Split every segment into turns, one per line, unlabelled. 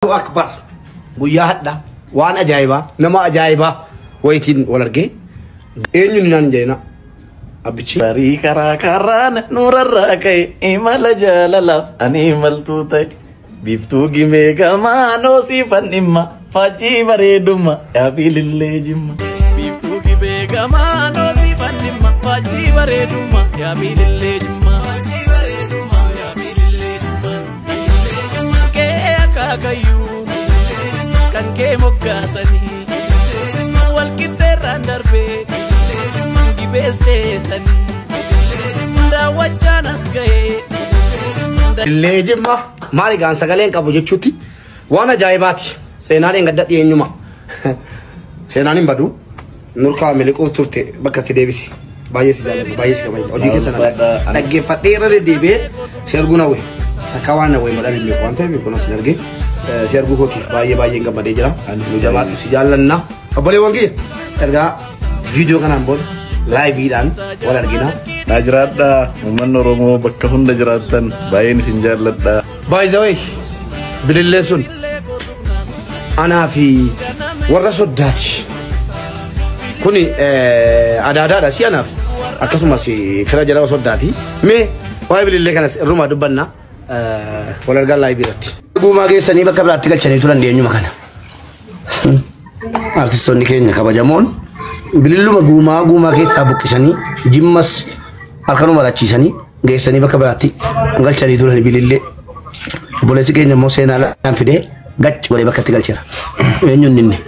Akbar, guyyaa hadha waan ajaa'ibaa, nama ajaa'ibaa wayitiin wal argee. Eenyuun naan hin jedhina abbichi.
Barii karaa karaan nurarraa ka'e, imala jaalalaaf ani imaltuu ta'e. Biiftuu gimee gamaan siifan dhimma, faajjii bareedumma yaabiilillee jimma. Biiftuu gimee gamaan siifan dhimma, faajjii bareedumma yaabiilillee jimma. Kee akaakayyuu kan kee moggaasanii walqixxeerraan darbee gibees teetanii daawwachaan as ga'ee.
Illee jimma maali gaan sagaleen qabu jechuutti waan ajaa'ibaati. Seenaan hin gadda dhiyeenyuma. Seenaan hin badu. Nurkaa miliquuf turte bakka itti deebise. Baay'ee si jaalladha, baay'ee si kabaja. Hojii keessa dhaggeeffadhee irra deddeebi'ee si arguu nawwe. Akka waan nawwe madhaan hin beeku waan ta'eef kun as argee si arguu kootiif baay'ee baay'een gammadee jira. Nu jabaadhu, si jaallanna. Obboleewwan kiyya, ergaa viidiyoo kanaan booda laayiviidhaan wal argina.
Naa jiraadhaa, uummanni Oromoo bakka hunda jiraattan, baay'een isin jaalladha.
By the way, bilillee sun anaa fi warra soddaati. Kuni adaadaadha si anaaf, akkasumas fira jala soddaati. Mee waa'ee bilillee kanas irrumaa dubbanna, wal argaa laayivii irratti. Guumaa geessanii bakka biraatti galchanii turan dhiyeenyuma kana. Artistoonni keenya kabajamoon bililluma guumaa guumaa keessaa buqqisanii, jimmas harkanuma rachiisanii geessanii bakka biraatti galchanii turan bilillee. Obboleessi keenya immoo seenaadhaan fidee gacci godhee bakka itti galcheera. Eenyuun inni?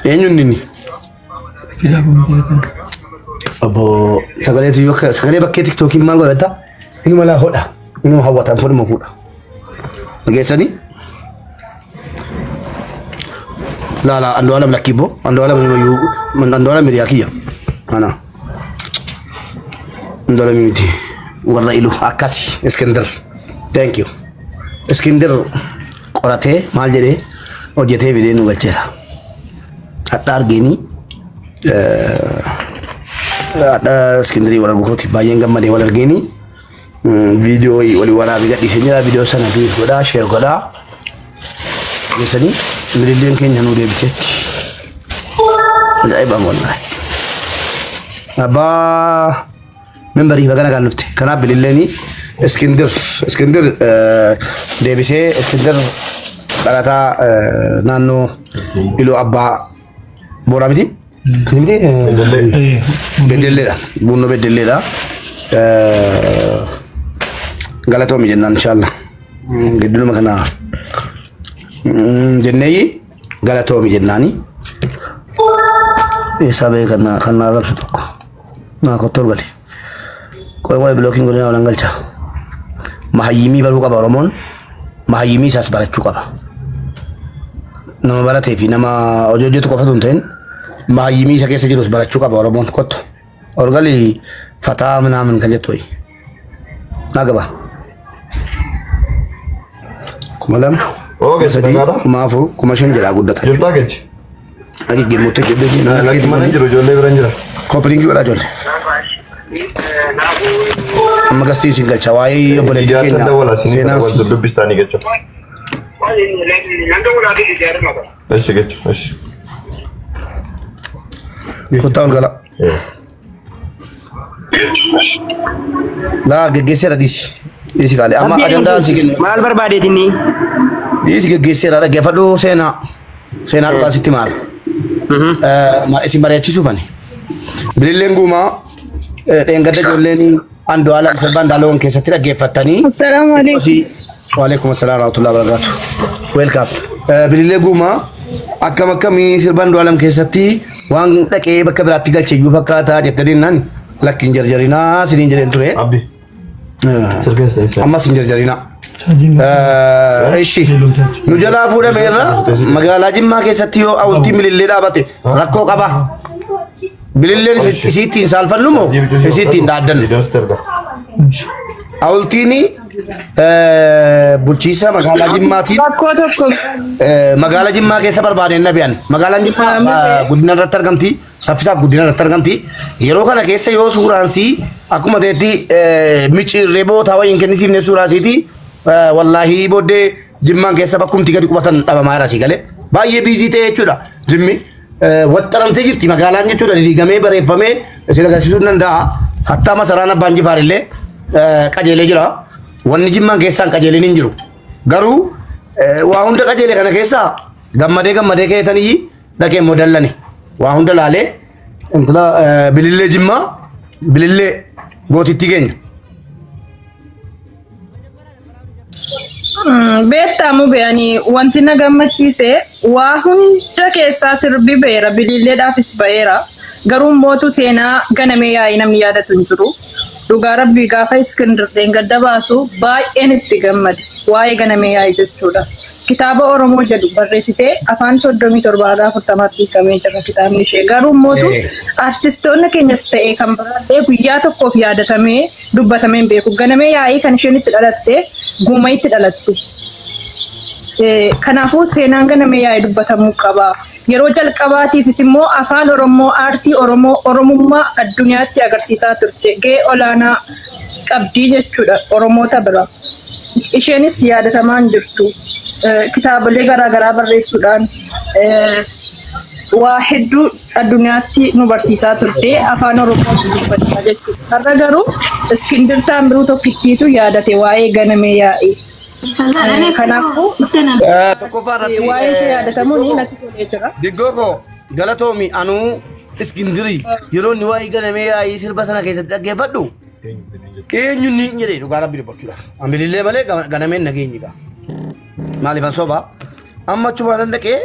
Eenyuun inni? Obbo sagaleetu yoo sagalee bakkee tiktookiin maal godhata? Inuma laa hodha. Inuma hawwata, fudhuma fuudha. Dhageessanii? Laa Andu'aalam lakkibbo. Andu'aalam iyyuu Andu'aalam hiriyaa kiyya. Ana. Andu'aalam miti. Warra ilu akkasi Iskindir. Thank you. Iskindir qoratee maal jedhee hojjetee fidee nu galcheera. Hadha argeenii hadha Iskindirii wal arguuti baay'een gammadee. Wal argeenii viidiyoo walii waraabee gadhiisee jira. Viidiyoo sana viis godhaa, sheer godhaa. Geessanii bililleen keenya nuu deebiseetti. Ajaa'iba wallaahi. Abbaa membarii baga nagaan dhufte. Kanaaf bililleen Iskindir deebisee. Iskindir dhalataa naannoo Iluu Abbaa Booraa miti? Miti? Beddelleedha. Bunnoo beddelleedha. Galatoomi jennaan inshallah. Gidduma kana jenneeyi galatoomi jennaani. Eessaa ba'ee kan na arrabsu tokko. Naa kottu ol gali. Qoy waa'ee bilookiin godina olan galcha. Mahayyimii baruu qaba Oromoon. Mahayyimii isaas barachuu qaba. Nama baratee fi nama hojii hojjetu qofatu hin ta'in, mahayyimii isa keessa jirus barachuu qaba Oromoon, kottu. Ol gali fataa minaamin kan jettu wayi. Naa gaba. 2000.
Oo,
3000.
nagaadha.
4000, 5000 jedhaa guddata.
Jirtaa kechi?
Agi gemmuutti jedhee.
Lakki, mana hin jiru, ijoollee bira hin jira.
Koopiriingii godhaa ijoollee. Amma gastii isin galcha waa'ee obboleettii
Ijaarsa
keenya
dawwala isinii
seenaan
wal dubbistaanii jechuudha. Eshi jechuudha. Eshi.
Kottaa ol gala. Laa geggeesseera, dhiisi. Dhiisi kaale. Amma ajandaan si kennu.
Maal barbaadeetinni?
Dhiisi, geggeesseera, dhaggeeffadhu seenaa. Seenaa dhugaa sitti maala. Isin mari'achiisuuf ani. Bililleen guumaa dheengadda ijoolleen Andu'aalam sirba Andu'aalam keessatti dhaggeeffattanii.
Assalamu alaikum.
Waalaikum assalam warahmatullahi wabarakatuh. Welcome. Bilillee guumaa akkam akkamii sirba Andu'aalam keessatti waan dhaqee bakka biraatti galche iyyuu fakkaataa jettanii naan lakki hin jarjarinaa siniin jedheen ture.
Abdi. Sirkeessa ibsa.
Ammas hin jarjarinaa. Ishi nu jalaa fuudhame irra magaalaa Jimmaa keessatti yoo hawultiin bilillee dhaabate rakkoo qaba. Bililleen isiitti hin saalfannu moo isiitti hin dhaaddannu?
Viidiyoo sitti erga.
Hawultiin bulchiinsa magaalaa Jimmaatiin
Rakkoo tokko
magaalaa Jimmaa keessa barbaadeen nabi'an. Magaalaan Jimmaa guddina irratti argamti. Saffisaaf guddina irratti argamti. Yeroo kana keessa yoo suuraan sii akkuma ta'etti micciirree bootaa wayii hin kennisiifne suuraa siiti. Wallaahi booddee Jimmaan keessa bakkumti gadi qubatan dhabamaa jira si galee. Baay'ee busy ta'e jechuudha. Jimmi waxxaramtee jirti magaalaan jechuudha. Diigamee bareeffamee isin agarsiisuu danda'a. Hattaa masaraan Abbaan Jifaar illee qajeelee jira. Wanni Jimmaan keessaan qajeelin hin jiru. Garuu waa hunda qajeele kana keessaa gammadee gammadee keetanii dhaqee immoo dallane. Waa hunda laalee intala Bilillee Jimmaa, Bilillee gootittii keenya.
Beektamu be'anii wanti na gammachiise waa hunda keessaa sirbi ba'eera, Bililleedhaafis ba'eera. Garuu mootu seenaa Ganamee Yaa'ii namni yaadatu hin jiru. Dhugaa Rabbii gaafa Iskindir gadda baasu baay'een itti gammade waa'ee Ganamee Yaa'ii jechuudha. Kitaaba Oromoo jedhu barreessitee afaan 37 40tti hiikamee jira kitaabni ishee. Garuu mootu artistoonni keenyas ta'ee kan biraallee guyyaa tokkoof yaadatamee dubbatamee hin beeku. Ganamee Yaa'ii kan isheen itti dhalatte Guumayitti dhalatte. Kanaafuu seenaan Ganamee Yaa'ii dubbatamuu qaba. Yeroo jalqabaatiifis immoo afaan Oromoo, aartii Oromoo, Oromummaa addunyaatti agarsiisaa turte. Gahee olaanaa qabdii jechuudha Oromoota bira. Isheenis yaadatamaa hin jirtu. Kitaabolee garaagaraa barreessuudhaan waa hedduu addunyaatti nu barsiisaa turte, afaan Oromoo dubbachaa jechuudha. Har'a garuu Iskindir Taamiruu tokkittiitu yaadate waa'ee Ganamee Yaa'ii. Kanaafuu
Tokkoffaa irratti
waa'ee ishee yaadatamuun natti tolee jira.
Diggoo koo galatoomi. Anuu Iskindirii yeroo inni waa'ee Ganamee Yaa'ii sirba sana keessatti dhaggeeffadhu eenyu inni hin jedhee dhugaa Rabbi dubbachuudhaaf. Ambilillee malee Ganameen nageenyi gaa. Maaliif an soba? Amma achumaan nan dhaqee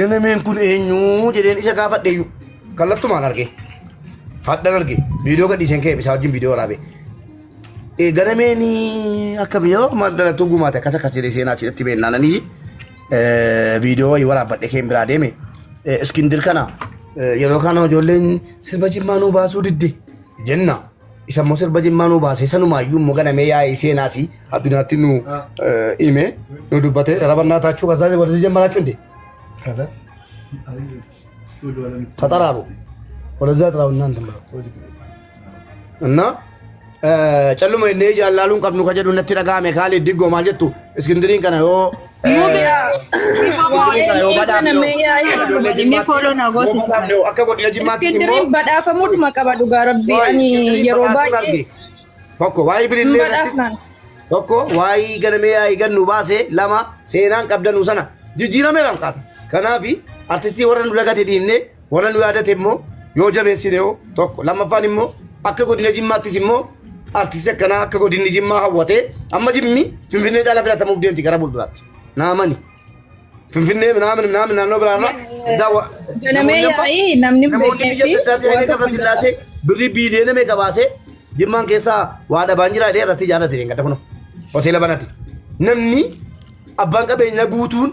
Ganameen kun eenyu jedheen isa gaafadheeyyu kallattumaan arge. Hadhan arge, viidiyoo gadhiiseen ka'e, isaa wajjin viidiyoo waraabe. Ganameen akka biyya dhalattuu gumaate akkas akkas jedhee seenaa achirratti beeknaananii viidiyoo wayii waraabbadhe keen biraa deeme. Iskindir kana yeroo kana ijoolleen sirba Jimmaa nuu baasuu didde jenna. Isa immoo sirba Jimmaa nuu baase sanumaayyuu immoo Ganamee Yaa'ii seenaas addunyaatti nu hime, nu dubbate rabannaa taachuu kasaa warri ጀመራችሁ እንዴ ተጠራሩ ወደዛ ጥራው እናንተ ብለው እና calluma inni jaalaaluun qabnu ka jedhu natti dhagahame. Kaali Diggoo, maal jettu? Iskindiriin kana yoo Iskindiriin kana yoo badhaafne ijoollee Jimmaatti yoo badhaafne akka godina Jimmaattis immoo
Iskindiriin badhaafamuutuma qaba dhugaa Rabbii ani
Iskindiriin
yeroo
badhaasuun
baay'ee
arge. Tokko waa'ee
hin
Bilillee irrattis
badhaafnaan.
Tokko waa'ee Ganamee Yaa'ii gannu baase, lama seenaan qabdanuu sana jijjiirameera kaata. Kanaaf artistii warra nu dagate dhiifne warra nu yaadate immoo yoo jabeessine yoo tokko, lammaffaan immoo akka godina Jimmaattis immoo artistii akkanaa akka godinni Jimmaa hawwatee amma Jimmi Finfinnee caalaa filatamuuf deemti gara fuulduraatti. Naamani. Finfinnee minaamin minaamin naannoo biraarraa
Ganamee Yaa'ii namni hin
namoonni
beeknee
biyya
fi
adda addaatti
waan
Hayilee
tokko hin
Gabrasillaasee birrii biiliyoona meeqa baasee Jimmaan keessaa waa dhabaan jira jedhee irratti ijaarrate gadda kunoo hoteela banate. Namni abbaan qabeenyaa guutuun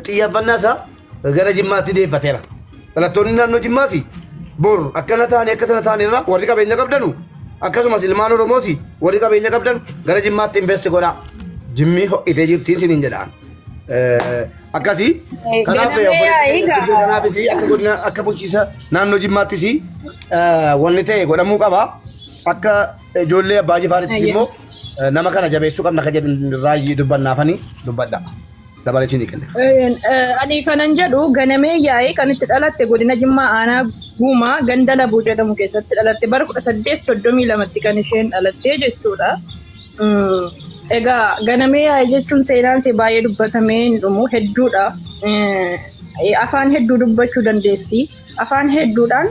xiyyeeffannaa isaa gara Jimmaatti deeffateera. Dhalattoonni naannoo Jimmaas bor akkana ta'anii akka sana ta'anirra warri qabeenya qabdanu akkasumas ilmaan Oromoos warri qabeenya qabdan gara Jimmaatti invest godhaa. Jimmi ho'itee jirtiin siniin jedhaan. Akkasii kanaaf
Ganamee Yaa'ii gaa
kanaafis akka godina akka bulchiisa naannoo Jimmaattis wanni ta'e godhamuu qaba. Akka ijoollee Abbaa Jifaarittis immoo nama kana jabeessuu qabna ka jedhu raayyii dubbannaafanii dubbadha. Dabalee isinii kenna.
Ani kanan jedhu Ganamee Yaa'ii kan itti dhalatte godina Jimmaa aanaa Guumaa ganda Labuu jedhamu keessatti dhalatte, bara 1832tti kan isheen dhalatte jechuudha. Egaa Ganamee Yaa'ii jechuun seenaan ishee baay'ee dubbatamee hin dhumu, hedduudha. Afaan hedduu dubbachuu dandeessi. Afaan hedduudhaan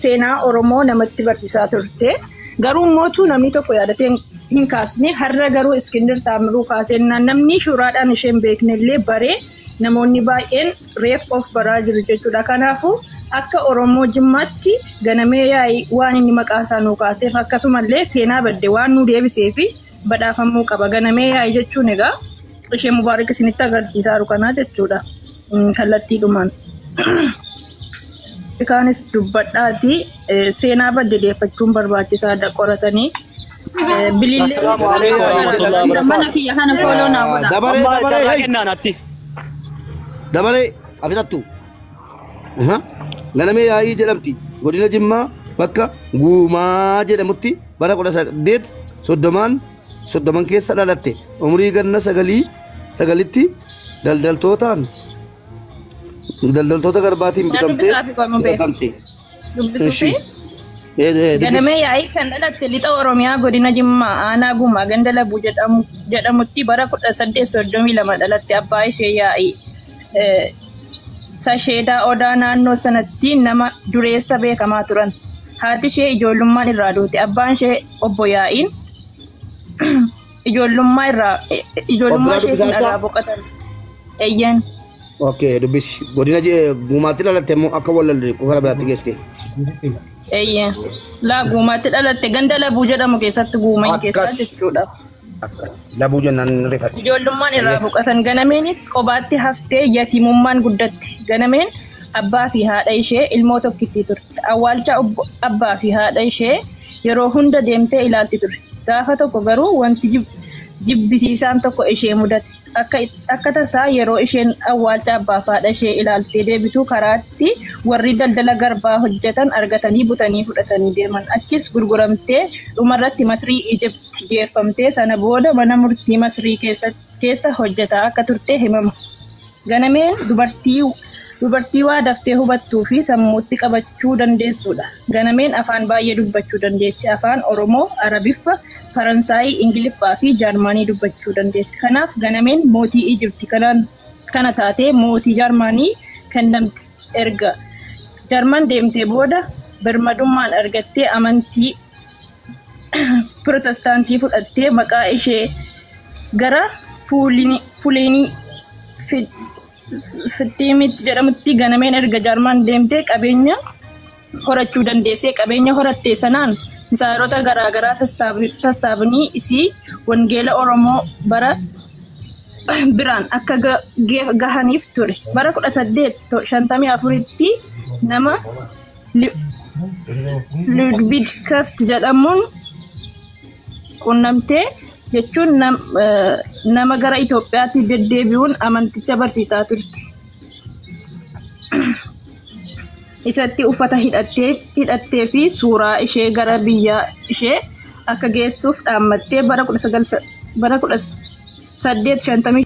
seenaa Oromoo namatti barsiisaa turte. Garuu mootuu namni tokko yaadatee hin kaasne. Har'a garuu Iskindir Taamiruu kaasennaan namni suuraadhaan isheen beekne illee baree namoonni baay'een reef of baraa jiru jechuudha. Kanaafuu akka Oromoo Jimmaatti Ganamee Yaa'ii waan inni maqaa isaa nuu kaaseef akkasumallee seenaa badde waan nu deebisee fi badhaafamuu qaba. Ganamee Yaa'ii jechuun egaa ishee Mubaarak isinitti agarsiisaa jiru kanaa jechuudha. Kallattiidhumaan. Kaanis dubbadhaati seenaa badde deeffachuun barbaachisaadha qoratanii. Bilillee
Assalaamu alaikum warahmatullahi wabarakatuh.
Mana kiyya kana follow naa godha.
Dabaree
Amma
dabaree
carraa
hey
kennaan atti.
Dabaree afitattu. Ganamee Yaa'ii jedhamti. Godina Jimmaa bakka Guumaa jedhamutti bara 1830n 30 keessa dhalatte. Umrii ganna 9 9tti daldaltoota garbaatiin
Na
bitamtee
dubbisaa fi qo'amuu beeku.
fudhatamte.
Dubbisuu fi
Dubbisi.
Ganamee Yaa'ii kan dhalatte Lixa Oromiyaa, godina Jimmaa, aanaa Gumaa, ganda Labuu jedhamutti bara 1832 dhalatte. Abbaa ishee Yaa'ii Sasheedaa Odaa naannoo sanatti nama dureessa beekamaa turan. Haati ishee ijoollummaan irraa duute. Abbaan ishee obbo Yaa'iin ijoollummaa irraa ijoollummaa
Obbo
isheetiin
dubbisaa
irraa boqotan. Eeyyan.
Okay, dubbisi. Godina Gumaatti dhalatte immoo akka wallalle qofa biraatti geessite.
Eeyyan. Laa, Guumaatti dhalatte, ganda Labuu jedhamu keessatti, Guumaa keessaa jechuudha.
Labuu jennaan rifadhe.
Ijoollummaan irraa boqotan. Ganameenis qobaatti haftee yatiimummaan guddatte. Ganameen abbaa fi haadha ishee ilmoo tokkittii turte. Awwaalcha abbaa fi haadha ishee yeroo hunda deemtee ilaalti ture. Gaafa tokko garuu wanti jibbisiisaan tokko ishee mudate. Akka tasaa yeroo isheen awwaalcha abbaa fi haadha ishee ilaaltee deebitu karaatti warri daldala garbaa hojjetan argatanii butanii fudhatanii deeman. Achis gurguramtee dhumarratti Masrii, Ijipti geeffamtee sana booda mana murtii Masrii keessa hojjetaa akka turte himama. Ganameen dubartii waa daftee hubattuu fi sammuutti qabachuu dandeessudha. Ganameen afaan baay'ee dubbachuu dandeessi. Afaan Oromoo, Arabiffa, Faransaayii, Ingiliffaa fi Jaarmaanii dubbachuu dandeessi. Kanaaf Ganameen mootii Ijipti kana taatee mootii Jaarmaanii kennamte. Erga Jarman deemtee booda birmadummaan argattee amantii Pirotestaantii fudhattee maqaa ishee gara Puulinii Fittiimitti jedhamutti. Ganameen erga Jaarman deemtee qabeenya horachuu dandeessee. Qabeenya horatte sanaan misaa'ilota garaagaraa sassaabanii isii wangeela Oromoo bara biraan akka gahaniif ture. Bara 1854tti nama Ludwig Krapf jedhamuun qunnamtee, jechuun nama gara Itoophiyaatti deddeebi'uun amanticha barsiisaa turte. Isatti uffata hidhattee fi suuraa ishee gara biyya ishee akka geessuuf dhaammattee bara 1855